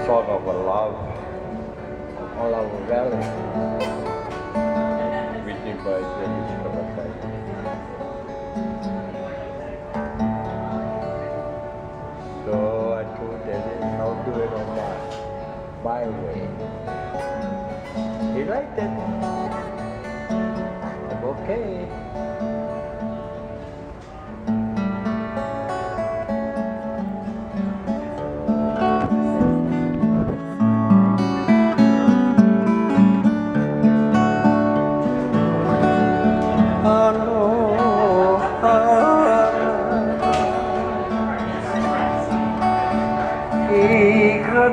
Song of Love of Halawa Valley, written by Dennis Kawakai. So I told Dennis I'll do it on my way. He liked it. I'm okay. Aloha i ka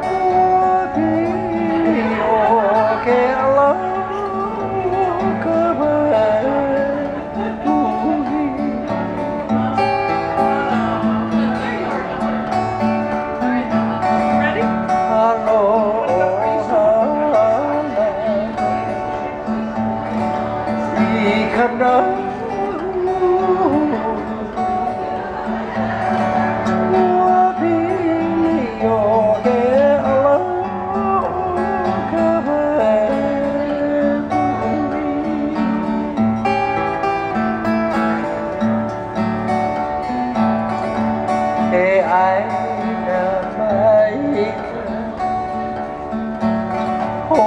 Ua pili o ke ala o ka uhi. Ready? Aloha i ka Ua pili o ke ala o ka uhi. He ʻāina maikaʻi ʻo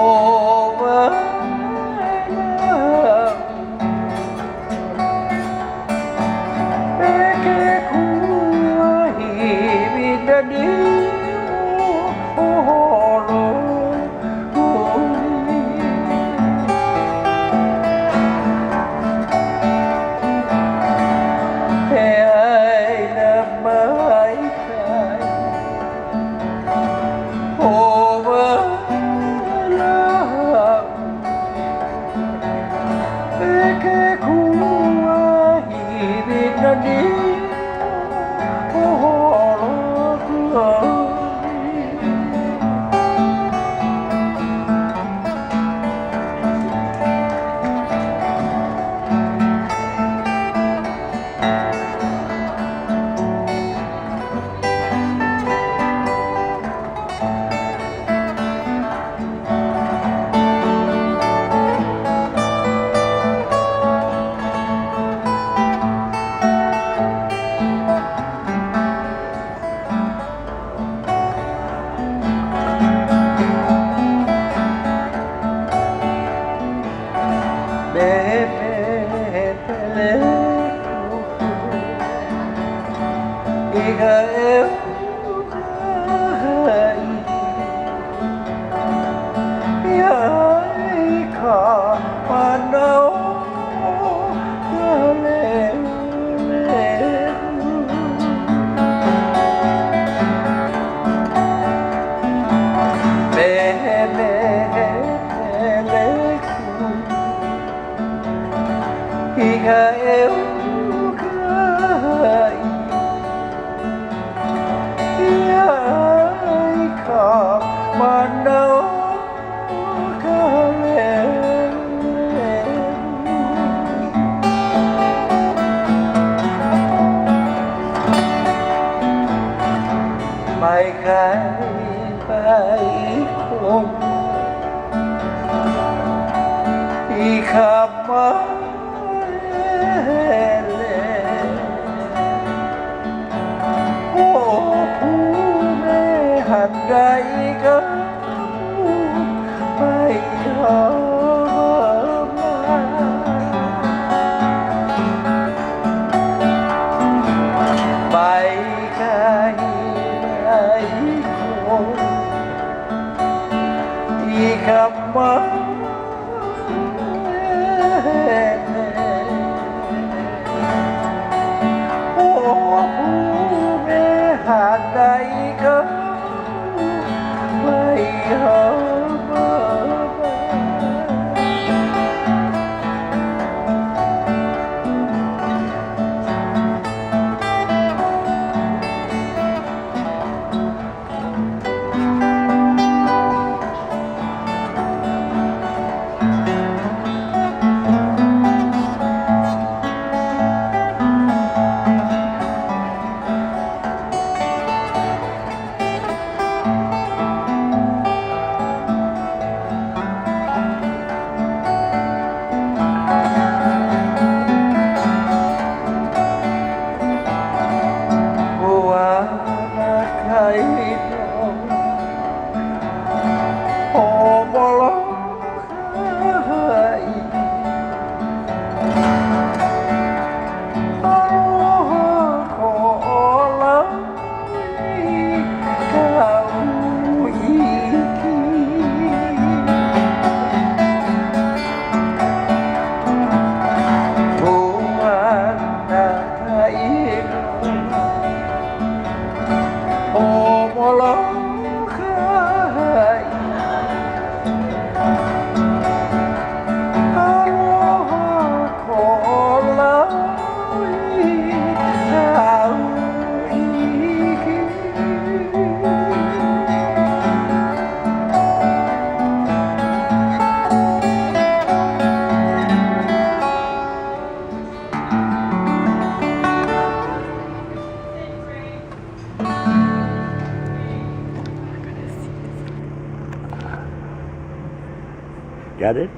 E ke kuahiwi nani ʻo Honoui. He ʻāina maikaʻi ʻo Wailau. E ke kuahiwi nani ʻo Honoui. Me pele kuku i ka ʻeu Ia i ka mana o ka lehulehu. Me pele kuku i ka ʻeu Ia i ka mana o ka lehulehu. Maikaʻi mai kono i ka mahele Hoʻopumehana i ka mai hāmama. Maikaʻi mai kono. Got it?